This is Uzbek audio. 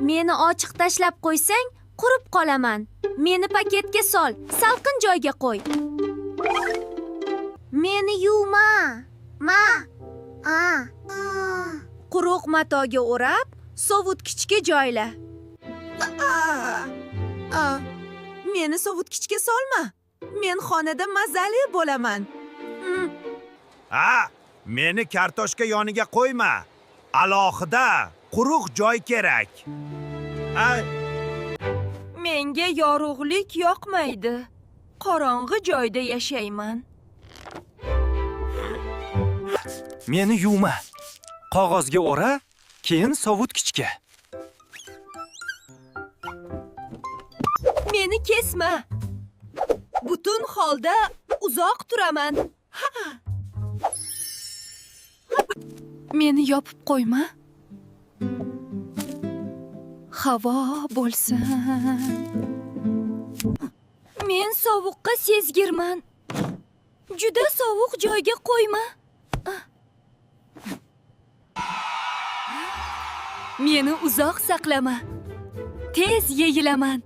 Meni ochiq tashlab qo'ysang, qurib qolaman. Meni paketga sol, salqin joyga qo'y. Meni yuvma. Ma. A. Quruq matoga o'rab, sovutkichga joyla. A, meni sovutkichga solma. Men xonada mazali bo'laman. Ha, meni kartoshka yoniga qo'yma. Alohida quruq joy kerak. Ay, Menga yorug'lik yoqmaydi. Qorong'i joyda yashayman. Meni yuvma. Qog'ozga o'ra, keyin sovutkichga. Meni kesma. Butun holda uzoq turaman. Meni yopib qo'yma. Havo bo'lsin. Men sovuqqa sezgirman. Juda sovuq joyga qo'yma. Meni uzoq saqlama. Tez yeyilaman.